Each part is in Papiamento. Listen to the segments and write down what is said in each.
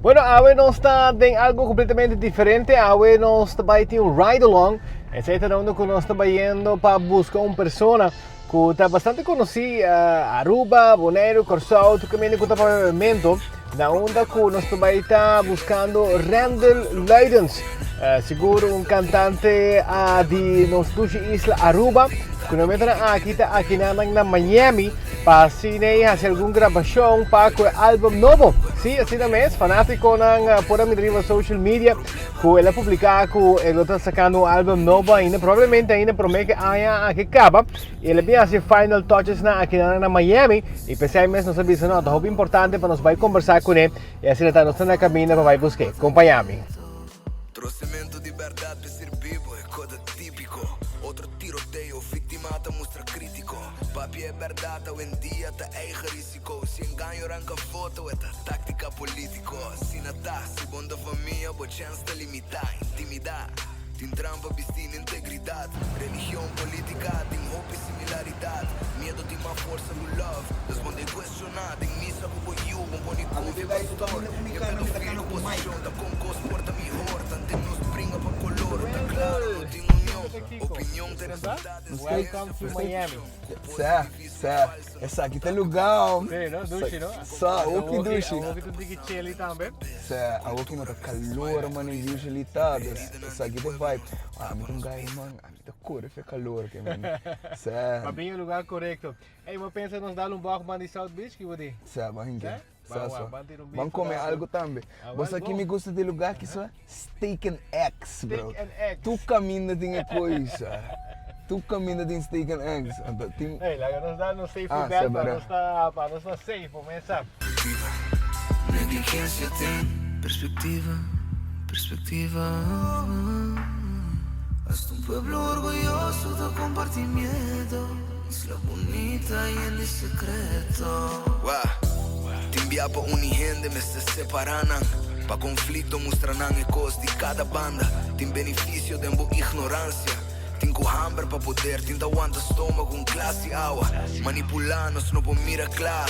Bueno, awe nos ta den algo completamente diferente. Awe nos ta bay tin un ride along. Esey ta unda cu nos ta bayendo pa busca un persona cu ta bastante conoci Aruba, Bonaire, Corsou, tur caminda cu ta pa bebemento. Na unda cu nos ta bay ta buscando Randall Luidens. Sigur un cantante di nos dushi isla Aruba. Cu na momentonan aki ta akinanan na Miami pa asina e haci algun grabacion pa cu e album nobo. Si, asina mes, fanaticonan por a mira riba social media cu el a publica cu e lo ta sacando un album nobo ainda, probablemente ainda prome cu e aña aki caba. Y el a bin haci final touches nan akinanan na Miami y p'esey mes nos a bisa no, ta hopi importante pa nos bay conversa cune y asina ta nos ta na caminda pa bay busque. Compaña mi. Trocemento di berdad pe sirbi bo e cosa tipico. Otro tiroteo, victima ta mustra critico. Papia e berdad awendia ta eigen risico. Si engaño ranca foto e ta tactica politico. Asina ta, si bon ta famia bo chens ta limita. Intimida, tin trampa bisti n'integridad. Religion, politica tin hopi similaridad. Miedo tin mas forsa cu love, dus bon den cuestiona. Den misa cu bo yiu, bon pone confia pastor. E pedofil cu posicion ta con cos por ta mihor. Tanten nos bringa pa color, ta claro no tin union. Opinion ta resultado di Welcome to Miami. Sa, sa. Esaki ta lugar. Sí, no? Dushi, no? Sa, hopi dushi. Awoki ta un tiki chilly tambe. Sa, awoki no ta calor mane usually ta. Dus esaki ta vibe. Ami ta un guy man, ami ta core fe calor ke man. Sa. Pa bin e lugar corecto. Ey, bo pensa nos dal un bok man di South Beach? Ki bo di? Sa, ban hinke. Sa, Sa, sa. Ban come algo tambe. Bo sa ki mi gusta di lugar ki sa? Steak and eggs, bro. Steak and eggs. Tur caminda tin e coisa. Tur caminda tin steak and eggs. Anto tin. Ey, laga nos dal nos safety Ah, belt sa pa bera. nos ta, pa nos ta safe, bo mes sa. Perspectiva, negligencia ten perspectiva, perspectiva. Hasta un pueblo orgulloso ta comparti miedo. Isla bunita yen di secreto. Wah, tin bia pa uni hende mester separa nan. Pa conflicto mustra nan e cos di cada banda. Tin beneficio den bo ignorancia. Tin cu hamber pa poder, tin ta wanta stomago un glas di awa. Manipula nos no por mira cla.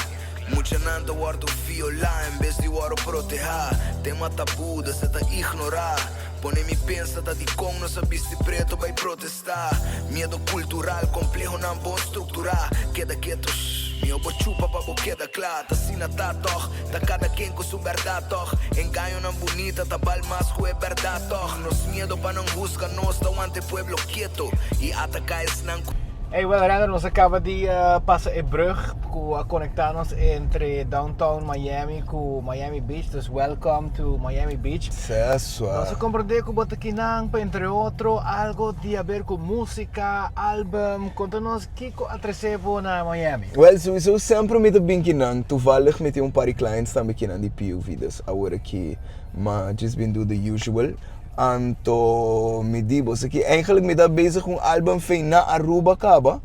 Muchanan ta wordo viola en bes di wordo proteha. Tema tabu, dus e ta ignora. Pone mi pensa ta dicon nos a bisti preto bay protesta. Sta miedo cultural, complehonan bon structura. Keda keto, shh, mihor bo chupa pa bo keda cla. Ta asina ta toch, ta cada ken cu su berdad toch. Engañonan bunita ta bal mas cu e berdad toch. Nos miedo pa nan husga nos ta wanta e pueblo keto y ataca esnan cu. Hey, well, Randall, nos a caba di pasa e brug cu a conecta nos entre downtown Miami cu Miami Beach. Dus welcome to Miami Beach. Sesua. Nos a comprende cu bo ta kinan pa entre otro algo di haber cu musica, album. Conta nos kico a trece bo na Miami. Well, souiso semper mi ta bin kinan. Toevallig mi tin un par di clients tambe kinan di POV, dus awor aki ma just bin do the usual. Anto mi di bo esaki, eigenlijk mi ta bezig cu un album fei na Aruba caba.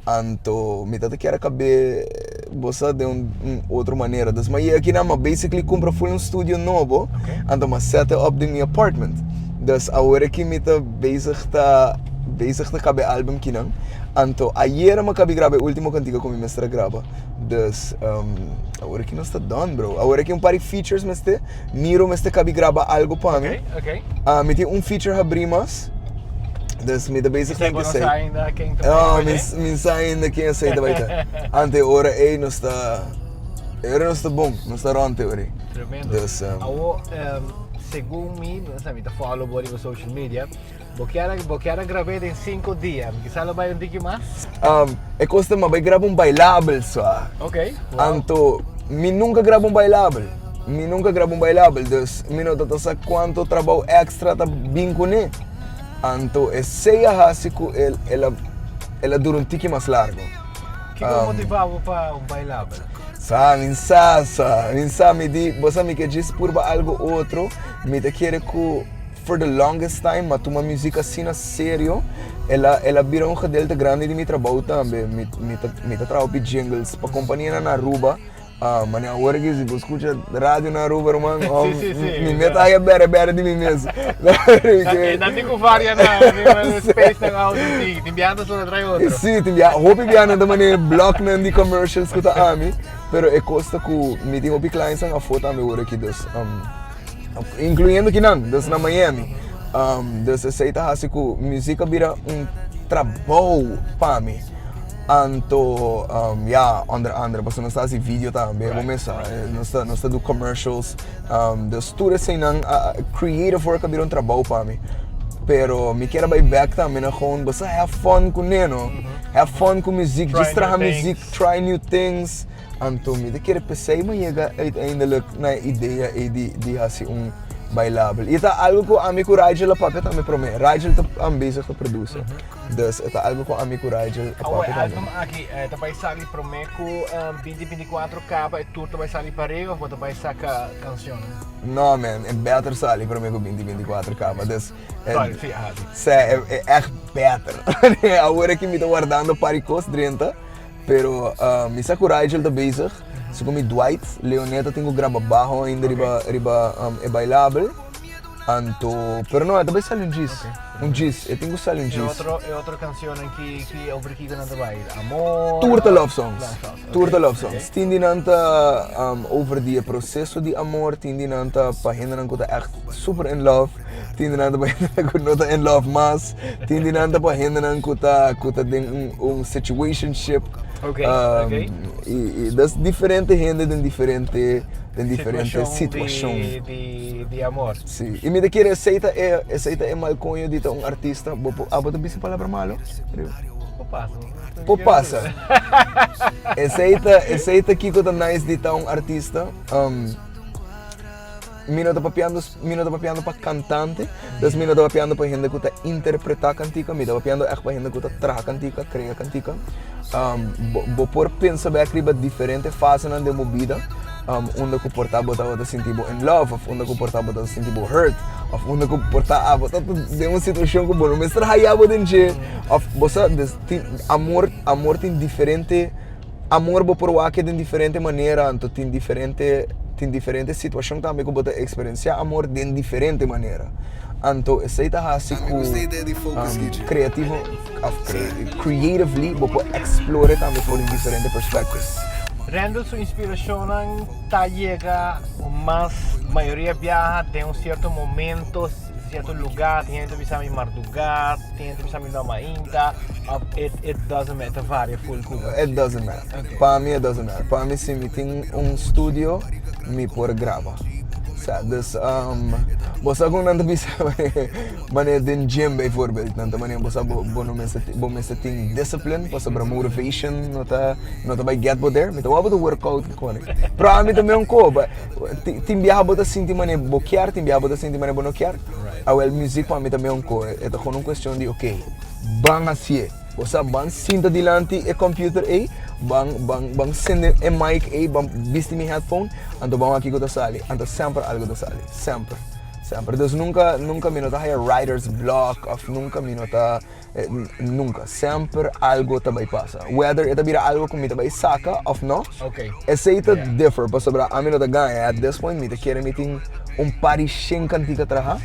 Anto mi ta ta kier a kab'é bo sa den un un otro manera. Dus mi a yega akinan mi a basically kumpra full un studio nobo, anto mi a set e up den mi apartment. Dus awor aki mi ta bezig ta bezig ta kaba e album kinan. Anto ayera mi a kaba di graba e ultimo kantika ku mi mester a graba. Dus awor aki nos ta done bro. Awor aki un par di features mester, Niro mester kaba di graba algo pa mi. Mi tin un feature habrí mas. Dus mi ta bezig Esei den bo no esei. sa ainda ken ta No, bai mi, ta mi sa ainda ken esei ta bai ta. Ante ora ei nos ta, e ora nos ta bon, nos ta rond e ora ei. Tremendo. Dus, Awo, segun mi, no sa, mi ta follow bo riba social media, bo kier a, bo kier a grab'é den cinco dia, mi kisa lo bai un tiki mas? E kos ta mi a bai graba un bailabel sua. Ok, wow. Anto, mi nunca graba un bailabel. Mi nunca graba un bailabel, dus mi no ta ta sa cuanto trabou extra ta bin kuné. Anto esey a haci cu el el a el a dura un tiki mas largo. Kiko a motiva bo pa un bailabel? Sa, mi sa sa, mi sa, mi di, bo sa mi ke djis purba algo otro, mi ta kere cu for the longest time m'a tuma music asina serio, el a el a bira un gedeelte grandi di mi trabou tambe, mi mi ta mi ta traha hopi jingles pa companianan na Aruba. Ah, mane awor aki si bo skucha radio na Aruba, ruman, oh, Sí, sí, sí. mi meta haya bere bere di mi mes. Na tin ku varia na na space nan auto sí, tin biaha ta sona trai otro. Sí, tin biaha, hopi biaha nan ta mane block nan di commercials ku ta ami, pero e kos ta ku mi tin hopi clients nan afó tambe awor aki, dus um. Incluyendo kinan, dus na Miami. Dus esey ta haci cu music a bira un trabou pa mi. Anto, ya, onder andere, pasobra nos ta haci video tambe, bo mes sa, nos ta, nos ta do commercials, dus tur eseynan a, creative work a bira un trabou pa mi. Pero mi kier a bay bek tambe na gewoon, bo sa have fun cu ne, no? Have fun cu music, just traha music, try new things. Anto mi ta kere p'esei mi a yega uiteindelijk na e idea ei di di hasi un bailabel. I ta algo ku ami ku Rigel a papia tambe promé. Rigel ta bezig ta produce. Dus e ta algo ku ami ku Rigel a Awo e papia tambe. album aki ta bai sali promé ku 2024 kaba e tur ta bai sali pareu of bo ta bai saka kanshonnan? No man, e beter sali promé ku 2024 kaba. Dus Sorry, si, aha, si. Sè, e ègt beter. Awor aki mi ta wardando par di kos drenta. Pero mi sa ku Rigel ta bezig, segun mi Dwight, Leoneta tin ku graba baho ainda riba riba e bailabel. Anto, pero no, e ta bai sali un djis, un djis, e tin ku sali un E djis. otro, e otro cancionnan ki ki over kiko nan ta bai? Amor? Tur ta love songs, Love songs, tur ta ok, love songs. ok. Tin di nan ta over di e proseso di amor, tin di nan ta pa hendenan ku ta ègt super in love, tin di nan ta pa hendenan ku no ta in love mas. Tin di nan ta pa hendenan ku ta ku ta den un un situationship. Ok, ok. I i dus diferente hende den diferente den diferente Situashon situashon. di di di amor. Si. I mi ta kere esei ta e esei ta e malkoño di ta un artista. Bo por abo ta bisa palabra malo? Por pasa. Por pasa. Esei ta esei ta kiko ta nice di ta un artista. Mi no ta papiando, mi no ta papiando pa cantante, dus mi no ta papiando pa hende cu ta interpreta cantica, mi ta papiando echt pa hende cu ta traha cantica, crea cantica. Bo, bo por pensa bek riba diferente fasenan den bo bida, unda cu por ta bo tabata sinti bo in love, of unda cu por ta bo tabata sinti bo hurt, of unda cu por ta abo ta den un situacion cu bo no mester haya bo den dje, of bo sa, dus tin amor, amor tin diferente. Amor bo por wak den diferente manera, anto tin diferente tin diferente situacion tambe cu bo ta experiencia amor den diferente manera. Anto esey ta haci cu creativo of creatively bo por explore tambe for di diferente perspectives. Randall su inspiracionnan ta yega mas mayoria biaha den un cierto momento. Cierto lugar, tin hende ta bisa mi marduga, tin hende ta bisa mi no mainta, of it, it doesn't matter, ta varia full cu. It doesn't matter. Okay. Pa mi it doesn't matter. Pa mi si mi tin un studio, mi por graba. Sa, dus, um, bo sa con nan ta bisa, mane den gym bijvoorbeeld, nan ta mane bo sa bo, bo no mester, bo mester tin discipline, pasobra motivation no ta, no ta bai get bo there. Mi ta wou bo ta workout con. Pero ami tambe un ko, Tin biaha bo ta sinti manera bo kier, tin biaha bo ta sinti manera bo no kier. Awel muziek pa mi ta meun ko, e ta gewoon un cuestion di ok, ban hacié. Bo sa ban sinta dilanti e computer ey, ban ban ban sende e mic ey, ban bisti mi headphone, anto ban wak kiko ta sali. Anto semper algo ta sali, semper, semper. Dus nunca nunca mi no ta haya writer's block of nunca mi no ta. Nunca. Semper algo ta bai pasa. Whether e ta bira algo cu mi ta bai saca of no, esey ta differ pasobra ami no ta gaña. At this point mi ta kere mi tin un par di shen cantica traha.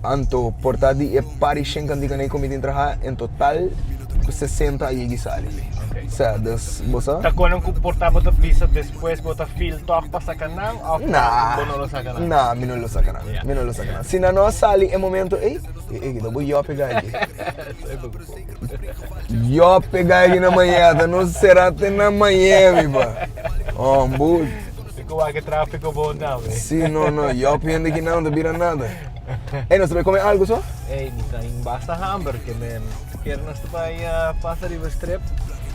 Anto por ta di e par di shen canticanan cu mi tin traha en total 60 a yegi sali. Sa, dus bo sa. Ta con cu por ta bo ta bisa despues bo ta feel toch pa saca nan of bo no lo saca nan? Nah, mi no lo saca nan. Mi no lo saca nan. Si nan no a sali e momento ey. Ey, ta bo yope gaki. Yope gaki na Miami, no será te na Miami, pa. Oh, bu. Fico wak tráfico bom tambe. Sí, no, no, yope hende ki nan, no bira nada. Ey, nos ta bai come algo so? Ey, mi ta in basta hamber ke men. Kier nos ta bai pasa riba strip?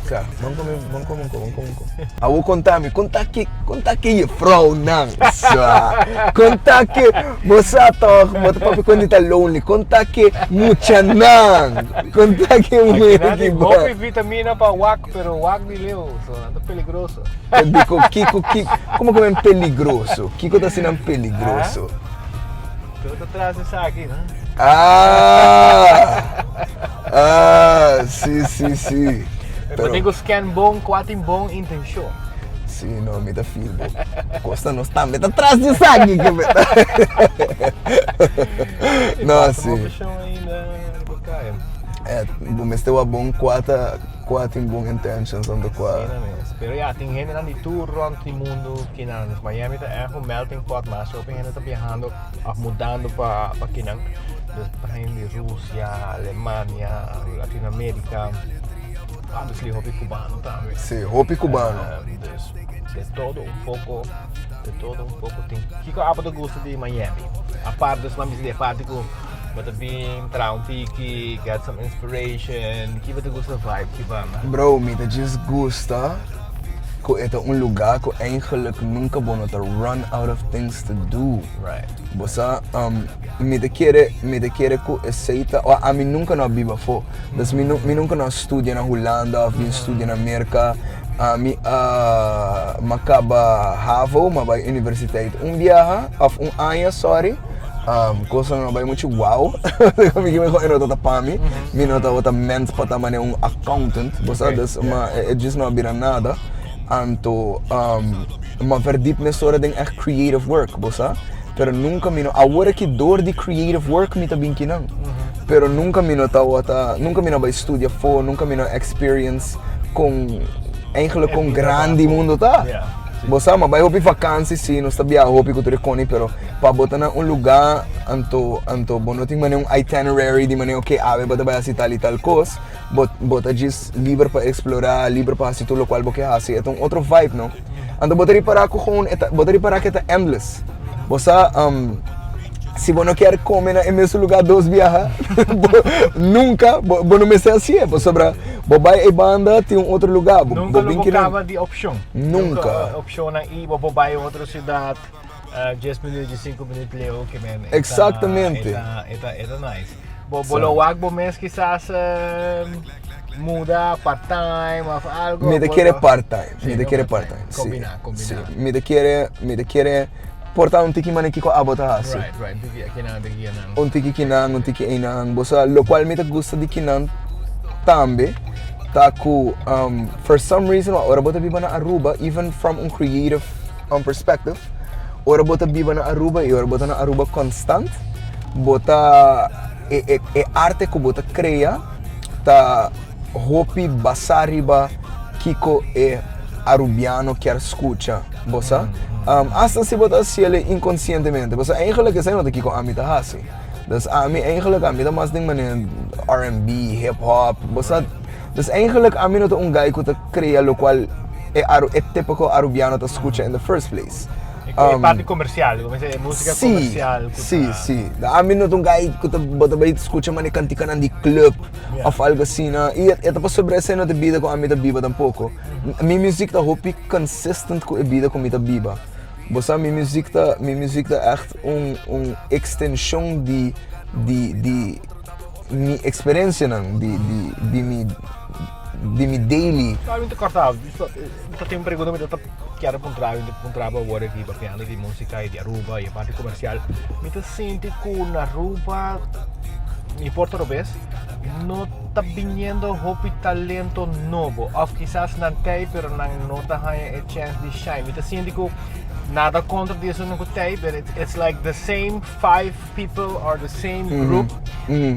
Sa, ban come, ban come un ko, ban come un ko. Awo konta mi, konta ke, konta ke jefrounan. Sa, konta ke, bo sa toch, bo ta papia kon di ta lonely. Konta ke muchanan, konta ke muher Aki nan ki tin ba. hopi vitamina pa wak, pero wak di leu, so nan ta peligroso. Diko, kiko, kiko, komo ku men peligroso? Kiko ta asina peligroso? Tur ta tras esaki, no? Ah! Ah, si, si, si. Pero tin ku scan bon kua tin bon intenshon. Si, no, mi ta feel bo. Kosta nos tambe ta tras di esaki. Ke me ta. No, si. Eh, bo mester wak bon kua ta. Kua tin bon intentions anto kua. Asina mes. Pero ya, tin hendenan di tur rond di mundu kinan. Dus Miami ta echt un melting pot mas hopi hende ta biahando of mudando pa pa kinan. Dus ta hende di Rusia, Alemania, Latinoamerica. Obviously hopi cubano tambe. Si, hopi cubano. Dus de todo un poco, de todo un poco tin. Kiko abo ta gusta di Miami? Apart dus nan bisa di e parti ku Bo ta bin traha un tiki, get some inspiration. Ki bo ta gusta vibe ki banda? Bro, mi ta just gusta ku e ta un lugá ku eigenlijk nunka bo no ta run out of things to do. Right. Bo sa, mi ta kere, mi ta kere ku esei ta, o ami nunka no a biba afó. Dus mi mi nunka no a studia na Hulanda òf bin studia na Merka. Ami a, mi a kaba havo, mi a bai universiteit un biaha, òf un aña, sorry. Cosa no bai mucho wow. Mi ki mejor no tata pa mi. Mi no tabata meant pa ta mane un accountant. Bo sa, dus ma e djis no a bira nada. Anto m'a verdiep mesora den echt creative work, bo sa. Pero nunca mi no, awor aki door di creative work mi ta bin kinan. Pero nunca mi no tabata, nunca mi no a bai studia afo, nunca mi no a experience con, eigenlijk con grandi mundo ta. Bo sa, m'a bai hopi vakantie si, nos ta biaha hopi cu tur e coni, pero Pa bo ta na un lugá, anto anto bo no tin manera un itinerary di manera oke awe bo ta bai hasi tal i tal kos, bo bo ta djis liber pa eksplorá, liber pa hasi tur lokual bo ke hasi, e ta un otro vibe no. Anto bo ta ripará ku gewoon e ta bo ta ripará ku e ta endless. Bo sa si bo no kier kome na e mesun lugá dos biaha bo nunka bo bo no mester hasié pasobra bo bai ei banda tin un otro lugá bo Nunka bo lo bin bo kinan. kaba di opshon. Nunka. Opshonnan i bo por bai otro siudat. 10 minuut, 5 minuut leu ke men. Exactamente. E ta nice. Bo lo wak bo mes kisas muda part-time of algo? Mi ta kere part-time. Mi ta kere part-time. Si. Combina, combina. Si. Mi ta kere porta un tiki mane kiko abo ta hasi. Right. Un tiki akinan, un tiki kinan. Un tiki kinan, un tiki einan. Bo sa, lokual mi ta gusta di kinan tambe ta ku for some reason ora bo ta biba na Aruba, even from un creative perspective, ora bo ta biba na Aruba i ora bo ta na Aruba constant, bo ta e arte ku bo ta krea ta hopi basá riba kiko e arubiano kier skucha, bo sa? Asta si bo ta hasiel inkonsientemente, pasobra eigenlijk esei no ta kiko ami ta hasi. Dus ami eigenlijk ami ta mas den manera R&B, hip hop, bo sa? Dus eigenlijk ami no ta un guy ku ta krea lokual e típiko arubiano ta skucha in the first place. E parti komersial, komo se músika komersial. Si. Ami no ta un guy ku ta bo ta bai skucha manera kantikanan di club of algo asina. I e ta pasobra esei no ta e bida ku ami ta biba tampoko. Mi muzik ta hopi consistent ku e bida ku mi ta biba. Bo sa mi muzik ta echt un ekstenshon di mi eksperensianan, di mi daily. Mi ta korta, mi ta tin un pregunta mi ta kier puntra, mi ta puntra bo awor aki papiando di músika i di Aruba i e parti komersial. Mi ta sinti ku na Aruba, mi por ta robes, no ta biniendo hopi talento nobo òf kisas nan t'ei pero nan no ta haña e chèns di shine. Mi ta sinti ku nada kontra di esunnan ku t'ei but it's like the same five people or the same group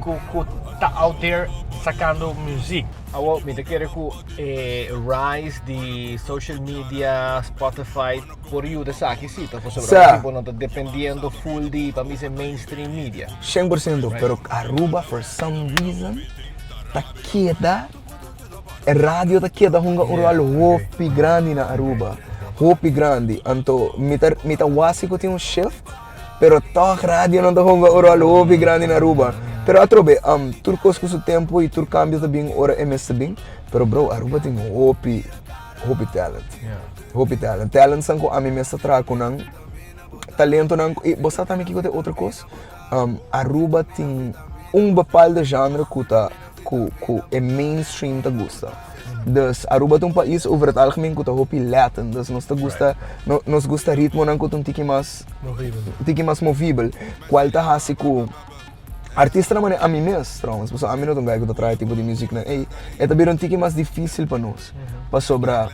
ku ta out there sakando muzik. Awor mi ta kere ku e rise di social media, Spotify por yuda esaki si, ta pasobra hopi bo no ta dependiendo full di pa mi se mainstream media. 100%, pero Aruba for some reason ta keda, e radio ta keda hunga un rol hopi grandi na Aruba. Hopi grandi. Anto mi ta wasi ku tin un shift, pero toch radio no ta hunga un rol hopi grandi na Aruba. Pero atrobe, tur kos ku su tempo i tur kambio ta bin ora e mester bin. Pero bro, Aruba tin hopi, hopi talent. Hopi talent. Talent san ku ami mes ta traha ku nan. Talentonan, i bo sa tambe kiko ta e otro kos? Aruba tin un bepaalde genre ku ta ku e mainstream ta gusta. Dus Aruba ta un pais over het algemeen ku ta hopi Latin. Dus nos ta gusta, nos gusta ritmonan ku ta un tiki mas tiki mas movibel. Kual ta hasi ku artistanan manera ami mes trouwens, pasobra ami no ta un guy ku ta traha e tipo di muziknan ei, e ta bira un tiki mas difisil pa nos. Pasobra,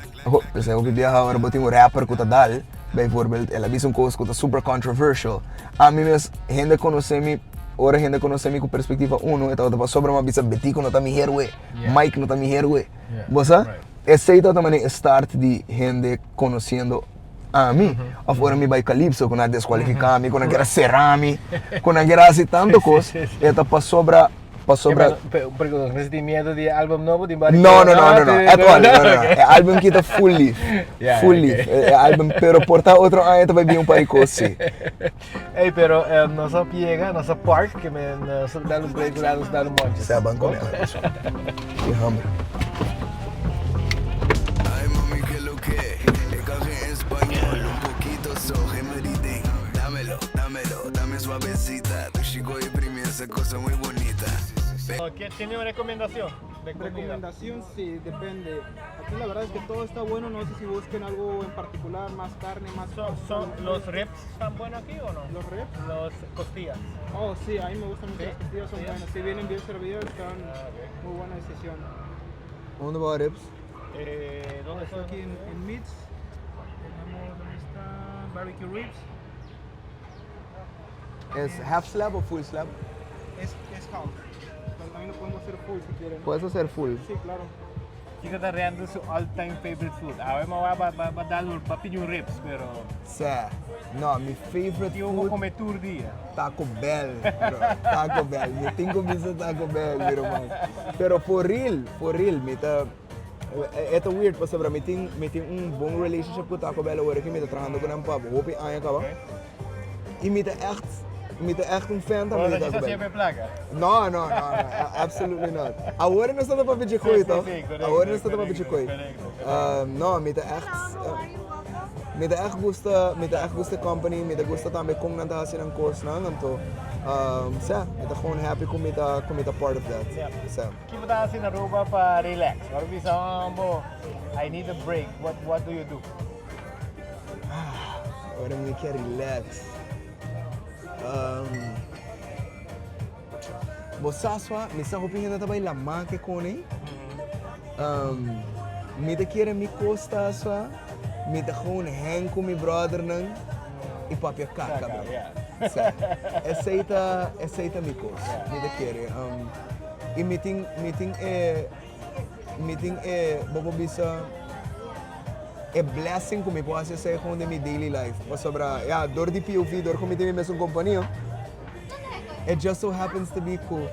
p'esei hopi biaha ora bo tin un rapper ku ta dal, bijvoorbeeld, el a bisa un kos ku ta super controversial. Ami mes, hende konosé mi. Ora hende konosé mi ku Perspektiva Uno, e tabata pasobra mi a bisa Betico no ta mi héroe, Mike no ta mi héroe. Bo sa? Esei tabata manera e start di hende konosiendo ami. Òf ora mi bai Calypso ku nan a deskualifiká mi, ku nan kier a será mi, ku nan kier a hasi tantu kos, e ta pasobra, pasobra. Pregunta, nos tin miedo di e album nobo di Barry No, no, no, no, no, at all, no, no, no. E album ki ta full lief, full lief. E album, pero por ta otro aña ta bai bin un par di kos si. Ey, pero nos a yega, nos a park, ke men nos a dal un break, nos dal un monchi. Sea ban come algo so. Tin hamber. Ay mami que lo que E canje en español un poquito so Gemeriden Dámelo, dámelo, dame suavecita Tu chico y primi esa cosa muy bonita Tiene un recomendacion de comida? Recomendación sí, depende. Aquí la verdad es que todo está bueno, no sé si busquen algo en particular, más carne, más... So, so, ¿Los ribs están buenos aquí o no? ¿Los ribs? Los costillas. Oh, sí, a mí me gustan mucho ¿Sí? las costillas, son ¿Sí? buenas. Si vienen bien servidas, están Ah, ok. muy buena decisión. Unda bo ribs? ¿Dónde Está son? aquí en Meats, tenemos, ¿dónde está? Barbecue ribs. Es half slab o full slab? Es half, pero también lo podemos hacer full si quieren. Puedes hacer full. Sí, claro. Kiko ta Randall su all time favorite food? Awe mi a ba ba dal un ba pidi un ribs pero. Sa, no, mi favorite Tin un food. ku come tur dia. Taco Bell, bro. Taco Bell. Mi tin ku bisa Taco Bell, mi ruman. Pero for real, for real, mi ta e ta weird pasobra mi tin mi tin un bon relationship ku Taco Bell awor aki mi ta trahando ku nan pa hopi aña kaba. I mi ta echt, mi ta echt un fan tambe di Taco Bell. No, no, no, no, absolutely not. Awor nos ta ta papia dje koe, toch? Awor nos ta ta papia dje koe. No, mi ta echt, mi ta echt gusta, mi ta echt gusta e company, mi ta gusta tambe kon nan ta hasi nan kosnan, anto, sa, mi ta gewoon happy ku mi ta, ku mi ta part of that, sa. Ki bo ta hasi na Aruba pa relax? Ora bo bisa, oh, bo, I need a break, what, what do you do? Ora mi ke relax. Um, bo sa swa, mi sa hopi hende ta bai lamá ke kone. Um, mi ta kere mi kosta swa, mi ta gewoon hang ku mi brothernan i papia kaka, bro. Sa, esei ta, esei ta mi kos. Mi ta kere. Um, i mi tin, mi tin e Mi tin e, bo por bisa, e blessing ku mi por hasi esei gewoon den mi daily life. Pasobra, ya, dor di POV, dor ku mi tin mi mesun kompania, it just so happens to be ku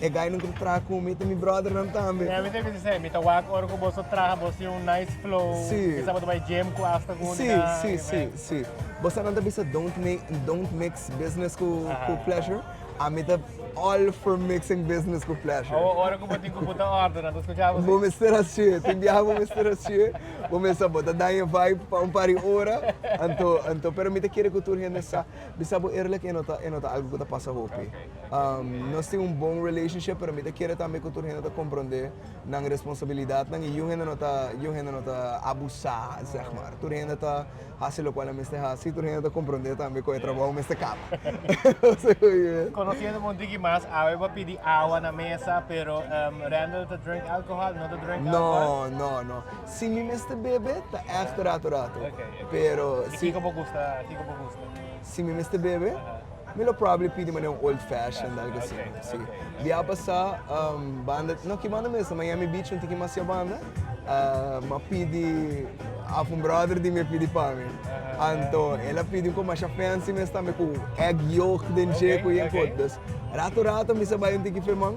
e guynan ku ta traha ku mi ta mi brothernan tambe. Ya, mi ta bisa esei, mi ta wak ora ku boso traha, boso tin un nice flow, Sí. kisas bo ta bai gym ku asta ku Sí, nan, sí, sí, sí. Bo sa nan ta bisa don't make, don't mix business ku pleasure. Ami ta all for mixing business ku pleasure. Awo ora ku bo tin ku buta ordu nan ta skucha bo si? Bo mester hasié, tin biaha bo mester hasié, bo mester bo ta daña e vibe pa un par di ora, anto anto pero mi ta kere ku tur hende sa, bisa bo eerlijk e no ta e no ta algu ku ta pasa hopi. Nos tin un bon relationship pero mi ta kere tambe ku tur hende ta komprondé nan responsabilidatnan i yu hende no ta yu hende no ta abusá zeg maar, tur hende ta Hasi lokual a mester hasi, tur hende ta komprondé tambe ku e trabou mester kaba. Konosiendo bo un tiki mas, awe bo a pidi awa na mesa, pero Randall ta drink alcohol, no ta drink alcohol? No, no, no. Si mi mester bebe, ta ègt rato rato. Pero I si. kiko bo gusta, kiko bo gusta? Si mi mester bebe, mi lo probably pidi manera un old fashioned, algo asina. Si. Bia pasá, banda, no ki banda mester, Miami Beach un tiki mas ya banda. M'a pidi af un brother di mi a pidi pa mi. Anto el a pidi un ko masha fancy mes tambe ku egg yolk den dje ku yen kos. Dus rato rato mi sa bai un tiki feman,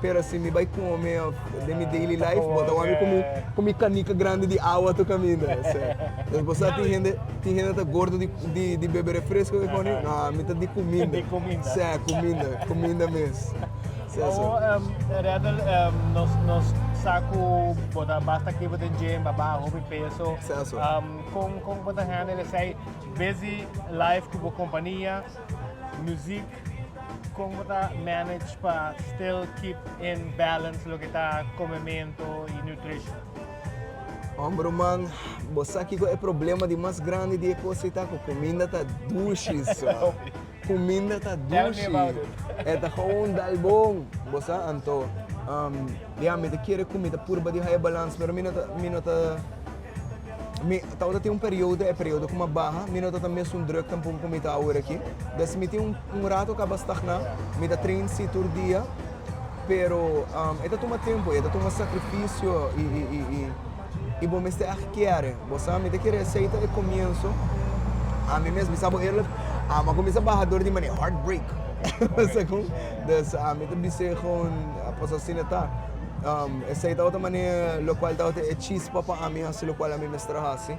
pero si mi bai kome of den mi daily life bo ta wak mi ku mi ku mi kanika grandi di awa tur kaminda. Dus bo sa tin hende tin hende ta gordo di di bebe refresco ke koni, no ami ta di kuminda. Sè kuminda, kuminda mes. Awo Randall nos nos sa ku bo ta basta aktivo den gym, bo a baha hopi peso. Kon kon bo ta handle esei busy life ku bo kompania, muziek, kon bo ta manage pa still keep in balance loke ta komemento i nutrition? Homber man, bo sa kiko e problema di mas grandi di e kos ei ta? Ku kuminda ta dushi so. Kuminda ta dushi. E ta gewoon dal bon. Bo sa? Anto, ya, mi ta kere ku mi ta purba di haya balans, pero mi no ta, mi no ta. Mi tabata tin un periodo, e periodo ku mi a baha, mi no tabata mesun druk tampoko ku mi ta awor aki. Dus mi tin un un rato kaba stagná, mi ta train si tur dia, pero e ta tuma tempu, e ta tuma sakrifisio i i i i i bo mester ègt kier. Bo sa, mi ta kere esei ta e komienso. Ami mes, mi sa bo eerlijk, ami a kuminsá baha dor di manera heartbreak. Bo sa kon? Dus ami ta bis'é gewoon, pasobra asina ta. Esei tabata manera lokual tabata e chispa pa ami hasi lokual ami mester a hasi.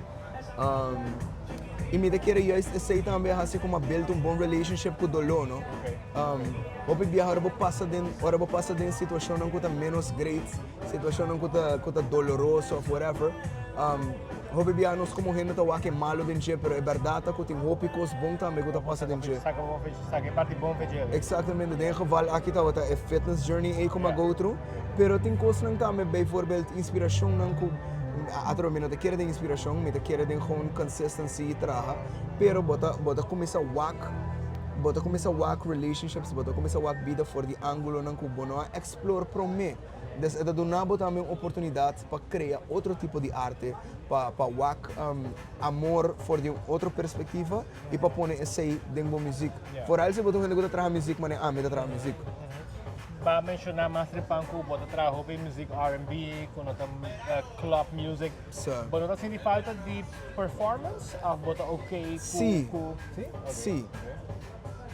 I mi ta kere juist esei tambe a hasi ku mi a build un bon relationship ku doló, no? Hopi biaha ora bo pasa den, ora bo pasa den situashonnan ku ta ménos great, situashonnan ku ta, ku ta doloroso òf whatever, hopi biaha nos komo hende ta wak e malu den dje, pero e bèrdat ta ku tin hopi kos bon tambe ku ta pasa den dje. Saka e parti bon pa dje. Exactamente, den e geval aki tabata e fitness journey ei ku mi a go through, pero tin kosnan tambe, bijvoorbeeld inspirashonnan ku, atrobe mi no ta kere den inspirashon, mi ta kere den gewoon consistency i traha, pero bo ta bo ta kuminsá wak, bo ta kuminsá wak relationships, bo ta kuminsá wak bida for di angulonan ku bo no a explore promé. Des e ta duna bo tambe un oportunidat pa krea otro tipo di arte, pa pa wak amor for di un otro perspektiva. I pa pone esei den bo muziek. Vooral si bo ta un hende ku ta traha muziek manera ami ta traha muziek. Bo a menshoná mas trempan ku bo ta traha hopi muziek R&B, ku no ta club music. Sa. Bo no ta sinti falta di performance òf bo ta oké ku. Si. Ku, si? Oké. Si.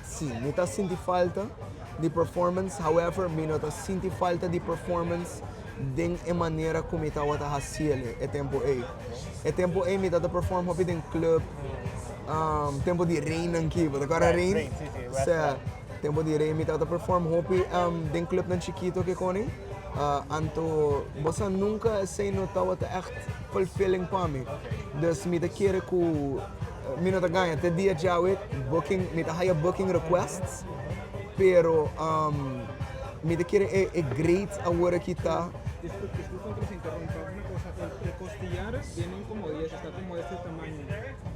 Si, mi ta sinti falta di performance, however mi no ta sinti falta di performance den e manera ku mi tabata hasiel e tempu ei. E tempu ei mi tabata perform hopi den club, tempu di Rain nan ki, bo ta kòrda Rain? Sa, tempu di Rain mi tabata perform hopi den clubnan chikito ke koni, anto bo sa nunka esei no tabata ègt fulfilling pa mi, dus mi ta kere ku. Mi no ta gaña, te dia djawe booking, mi ta haya booking requests, pero mi ta kere e e great awor aki ta. Disculpen que les interrumpa, una cosa, el, el costillar vienen como 10, está como de este tamaño,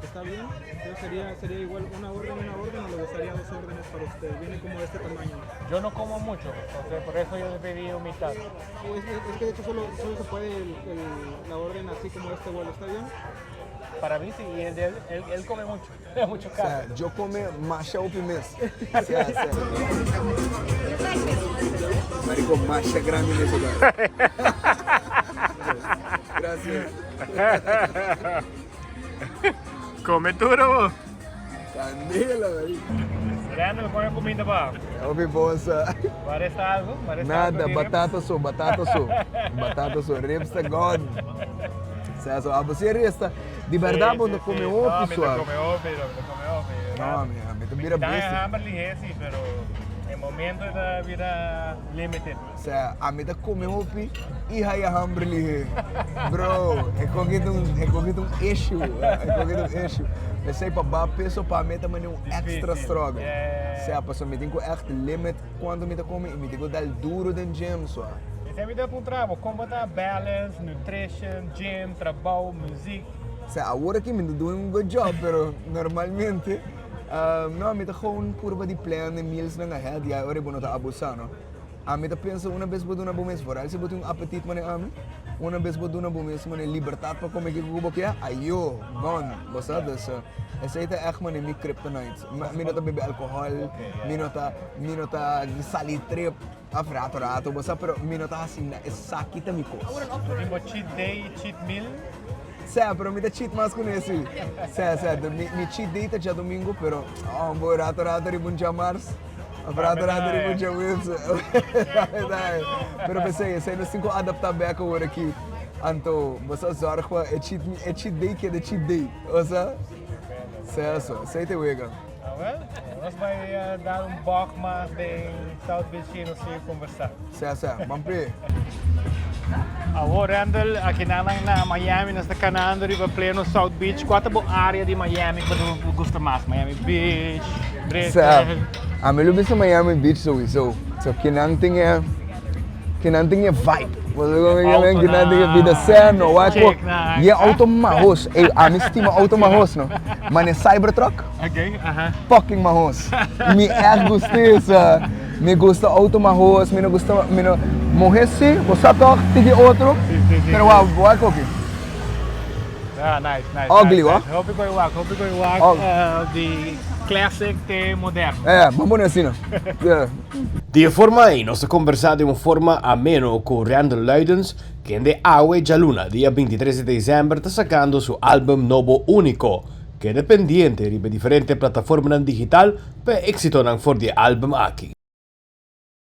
¿está bien? Entonces sería, sería igual una orden, una orden o le gustaría dos órdenes para usted, viene como de este tamaño. Yo no como mucho, entonces por eso yo le pedí un mitad. Es, es que de hecho solo, solo se puede el, el, la orden así como este vuelo, ¿está bien? Para mi si, y el de él, él, él come mucho, mucho carne. Sa, yo come masha hopi mes. Sa, sa. Marico, masha grandi mes hogar. Gracias. Come duro bo. Candela, marico. Randall, con e cuminda pa? Hopi bon sa. Parece algo? Parece Nada, algo di batata so, batata so. Batata so, ribs ta gone. Sea so, abo si resta. Di berdad bo no come hopi suave. No, mi ta come hopi, mi ta come hopi. No, mi, mi ta bira bestia. Mi ta hamber lihe si, pero e momento ta bira limited. Sea, ami ta come hopi y haya hamber lihe. Bro, e koki ta un, e koki ta un issue, e koki ta un issue. P'esei pa baha peso pa mi ta mane un extra struggle. Sea, pasobra mi tin ku echt limit kuantu mi ta come y mi tin ku dal duro den gym, so. Esei mi ta puntra bo, kon bo ta balance nutrition, gym, trabou, muziek? Sea, awor aki mi ta doing un good job, pero normalmente, no, mi ta gewoon purba di plan e mealsnan ahead, ya e ora bo no ta abusa, no. Ami ta pensa una bes bo duna bo mes, vooral si bo tin un apetit manera ami, una bes bo duna bo mes manera libertad pa come kiko ku bo ke, ayo, gone, bo sa? Dus esei ta ègt manera mi kryptonite. Mi no ta bebe alkohòl, mi no ta, mi no ta sali trip, af rato rato, bo sa, pero mi no ta hasi na, esaki ta mi kos. Bo tin bo cheat day i cheat meal? Sè, pero mi ta cheat mas ku nesi. Sè, sè, mi cheat day ta djadumingu, pero oh, bo rato rato riba un djamars. Rato rato riba un djaweps. Pero p'esei, esei nos tin ku adaptá bèk awor aki. Anto, bo sa zòrg pa e cheat, e cheat day keda cheat day. Bo sa? Sè aso, esei ta e wega. Awel, nos bai dar un bòg mas den South Beach i nos sigui kombersá. Sè, sè, ban p'e. Awor Randall, akinan na Miami nos ta kanando riba pleno South Beach. Kua ta bo área di Miami ku bo gusta mas? Miami Beach, Brickell? Sè, ami lo bisa Miami Beach souiso. So kinan tin e, kinan tin e vibe. Bo sa kon mi ke men? Kinan tin e bida sè, no wak ku ye outo mahos. Ey, ami stima outo mahos no. Mane Cybertruck, fucking mahos. Mi ègt gusta esa. Mi gusta auto mahos, mi no gusta, mi no, muhe si, bo sa toch, tiki otro, Si, si, si. pero wou, bo a koki. Ah, nice, nice. Ugly, nice, wa? Nice. Hopi ku wak, hopi ku wak. Di classic te moderno. Eh, ban pone asina. Yeah. Di e forma ei nos ta kombersá den un forma ameno ku Randall Luidens, kende awe djaluna, dia 23 di desèmber, ta sakando su álbum nobo Úniko. Keda pendiente riba e diferente plataformanan digital pa e éksitonan for di e álbum aki.